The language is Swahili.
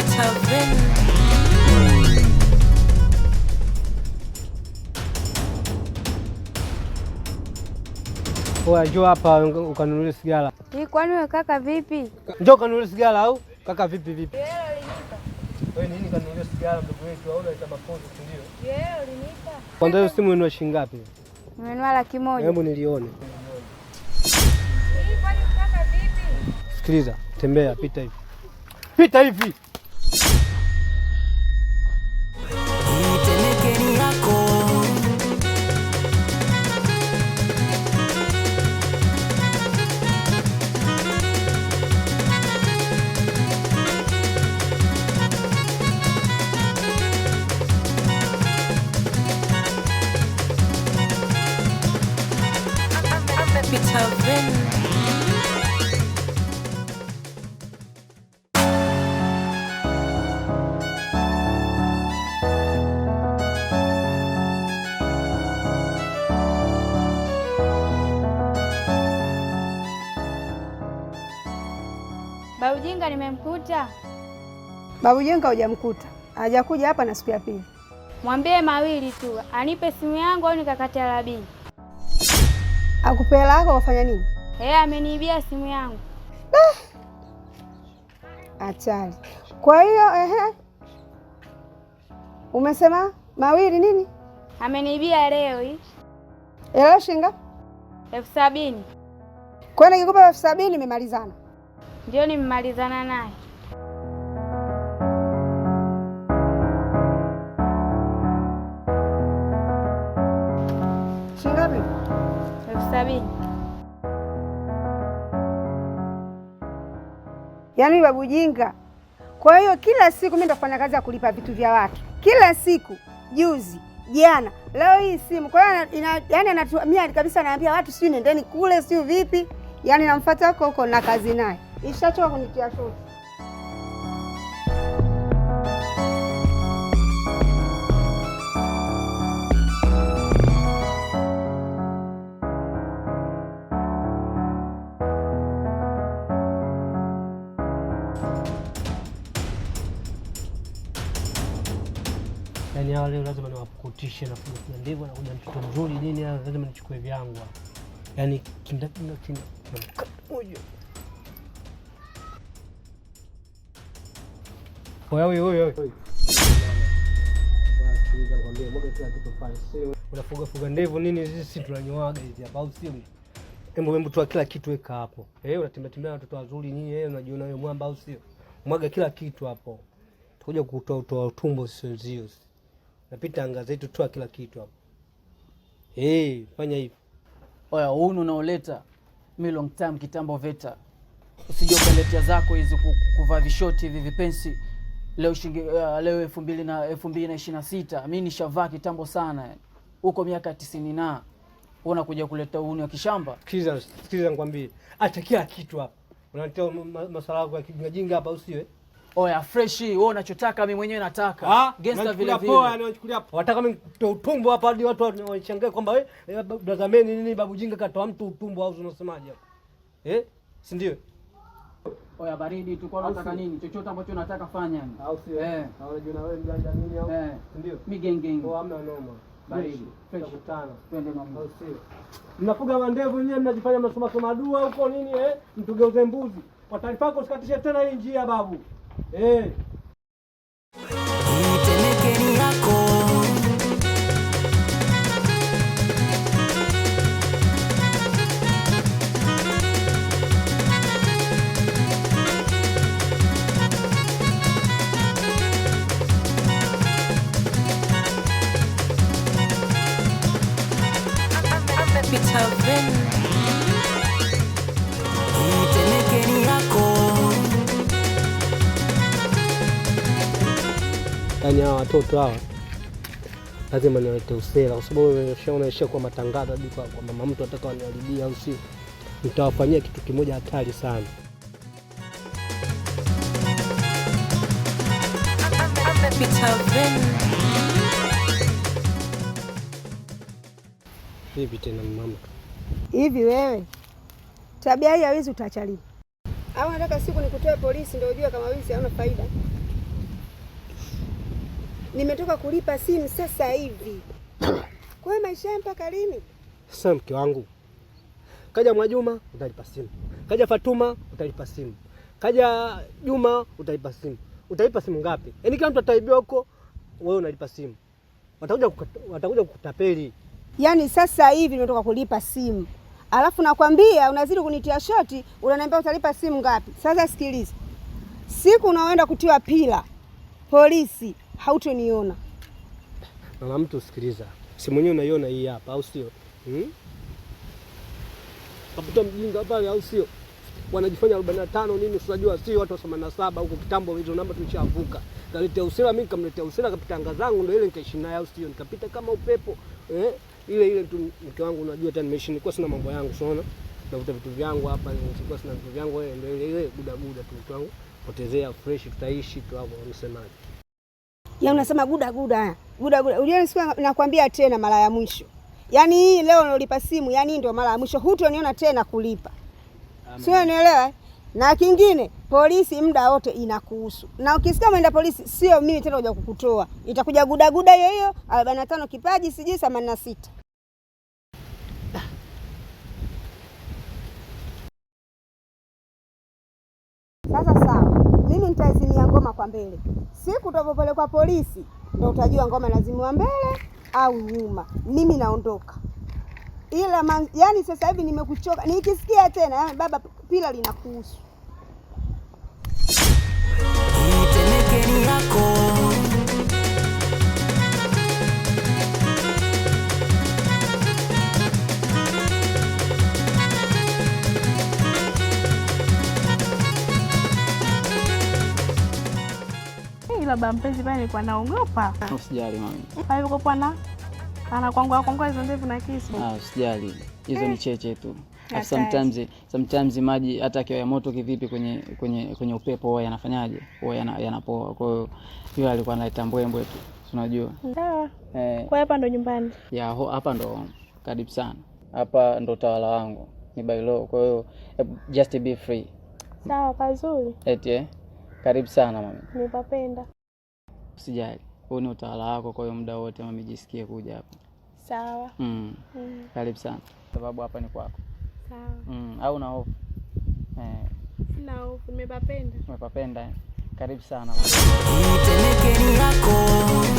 Beethoven. Oya, njoo hapa ukanunulie sigara. Hii kwani wewe kaka vipi? Njoo ukanunulie sigara au kaka vipi vipi? Wewe nini kanunulie sigara mdogo wetu au unaleta mapozo si ndio? Yeye ulinipa. Kwanza hiyo simu inunua shilingi ngapi? Nimenunua 100,000. Hebu nilione. Hii kwani kaka vipi? Sikiliza, tembea, pita hivi. Pita hivi. Itemekeni yako. Beethoven. Babu Jinga nimemkuta. Babu Jenga hujamkuta, hajakuja hapa na siku ya pili. Mwambie mawili tu, anipe simu yangu au nikakate labii. Akupe hela yako wafanya nini? Eh, ameniibia simu yangu. Hatari. Kwa hiyo ehe, umesema mawili nini? Ameniibia leo hii Hela shinga? 70,000. Kwa hiyo nikikupa 70,000 nimemalizana. Ndio nimemalizana naye. Shingapi? 70,000. Yaani babu jinga. Kwa hiyo kila siku mimi ndafanya kazi ya kulipa vitu vya watu. Kila siku, juzi, jana, leo hii simu. Kwa hiyo yaani anatumia kabisa, anaambia watu sijui nendeni kule sijui vipi. Yaani namfuata huko huko na kazi naye. Ishachoka kunitia shoti. Yaani hawa leo lazima niwapukutishe na kuna ndivyo na kuja mtoto mzuri nini hawa lazima nichukue vyangu hapa. Yaani kinda kinda kinda. Oyo. Oya oyo oyo oyo. Sikiliza nikwambie, mwaga kila kitu pale. Sio unafuga fuga ndevu nini, sisi tunanyoaga hizi hapa au sio? Hebu hebu toa kila kitu weka hapo. Eh, unatembea tembea na watoto wazuri nini, eh, unajiona wewe mwamba au sio? Mwaga kila kitu hapo. Tukuja kutoa utoa utumbo sio nzio. Napita anga zetu, toa kila kitu hapo. Eh, fanya hivi. Oya, unu unaoleta mi long time kitambo veta, usije ukaletea zako hizi kuvaa vishoti hivi vipensi leo shingi, leo 2026 mi nishavaa kitambo sana yani. Huko miaka 90 na wewe unakuja kuleta uhuni wa kishamba. Sikiliza, sikiliza nikwambie. Acha kila kitu hapa. Unaletea masala yako ya kijinga hapa au sio? Eh? Oya fresh, wewe unachotaka mimi mwenyewe nataka. Ah, Gangster vile unachukulia vile. Poa, yani unachukulia poa. Wataka mimi nitoe utumbo hapa hadi watu wanishangae kwamba wewe brother man nini babu jinga katoa mtu utumbo au unasemaje hapo? Eh? Si ndio? Oya baridi tu, kwa unataka nini? Chochote ambacho unataka fanya yani. Au sio? Eh. Au unajua na wewe mjanja nini au? Eh. Si ndio? Mi gang gang. Poa, hamna noma. Baridi. Fresh. Tutakutana. Twende mama. Au sio? Mnafuga mandevu wenyewe mnajifanya mnasoma soma dua huko nini eh? Mtugeuze mbuzi. Kwa taarifa yako usikatishe tena hii njia babu. Eh. Itemekeni yako. Beethoven. Itemekeni yako. Yaani hawa watoto hawa lazima niwalete usela, kwa sababu ushaona kwa matangazo hadi kwa mama mtu ataka waniharibia, au sio? Nitawafanyia kitu kimoja hatari sana. Beethoven. Vipi tena mama? Hivi wewe tabia hii ya wizi utaacha lini? Au nataka siku nikutoe polisi ndio ujue kama wizi hauna faida? Nimetoka kulipa simu sasa hivi. Kwa hiyo maisha haya mpaka lini? Sasa mke wangu, kaja Mwajuma utalipa simu, kaja Fatuma utalipa simu, kaja Juma utalipa simu. Utalipa simu ngapi? Yaani kila mtu ataibiwa huko, wewe unalipa simu. Watakuja kukutapeli. Yaani sasa hivi nimetoka kulipa simu, alafu nakwambia unazidi kunitia shoti, unaniambia utalipa simu ngapi? Sasa sikiliza, siku unaoenda kutiwa pila polisi, hautoniona. Mama mtu, sikiliza, simu yenyewe unaiona hii hapa, au sio? Hmm? Kaputa mjinga pale, au sio? Wanajifanya 45 nini, unajua sio watu wa 87 huko kitambo, hizo namba tulishavuka. Kaletea usira, mimi nikamletea usira, kapita anga zangu ndio ile nikaishi naye, au sio? Nikapita kama upepo. Ile ile tu mke wangu, unajua hata nimeishi nilikuwa sina mambo yangu, unaona? Navuta vitu vyangu hapa, nilikuwa sina vitu vyangu, wewe ndio ile ile guda guda tu mke wangu. Potezea fresh, tutaishi tu hapo, unasemaje? Ya unasema guda guda, guda guda. Unajua siku nakwambia tena mara ya mwisho. Yaani hii leo nilipa simu, yaani hii ndio mara ya mwisho, hutoniona tena kulipa. Sio, unielewa? Na kingine, polisi muda wote inakuhusu. Na ukisikia mwenda polisi, sio mimi tena kuja kukutoa. Itakuja guda guda hiyo hiyo 45 kipaji sijui 86. Sasa sawa, mimi nitaizimia ngoma kwa mbele. Siku utapopelekwa polisi ndio utajua ngoma lazimiwa mbele au nyuma. Mimi naondoka. Ila yani sasa hivi nimekuchoka. Nikisikia tena yani baba pila linakuhusu. Itemekeni yako. Ila baba mpenzi pale nilikuwa naogopa. Usijali mami. Pale kwa na anakwangua kwangua hizo ndevu na kisu. Ah, usijali. Hizo ni cheche tu. Hatari. Sometimes maji hata akiwa ya moto kivipi kwenye upepo huwa yanafanyaje? Huwa yanapoa. Kwa hiyo yule alikuwa analeta mbwembwe tu. Unajua? Sawa. Kwa hapa ndo nyumbani. Ya hapa ndo karibu sana. Hapa ndo utawala wangu. Ni by law. Kwa hiyo just be free. Sawa, pazuri. Eti karibu sana mami. Nipapenda. Usijali. Huu ni utawala wako, kwa hiyo muda wote mami jisikie kuja hapa. Sawa. Karibu sana. Sababu hapa ni kwako. Sawa. Au una hofu? Sina hofu, nimepapenda. Nimepapenda. Karibu sana. Itemekeni yako.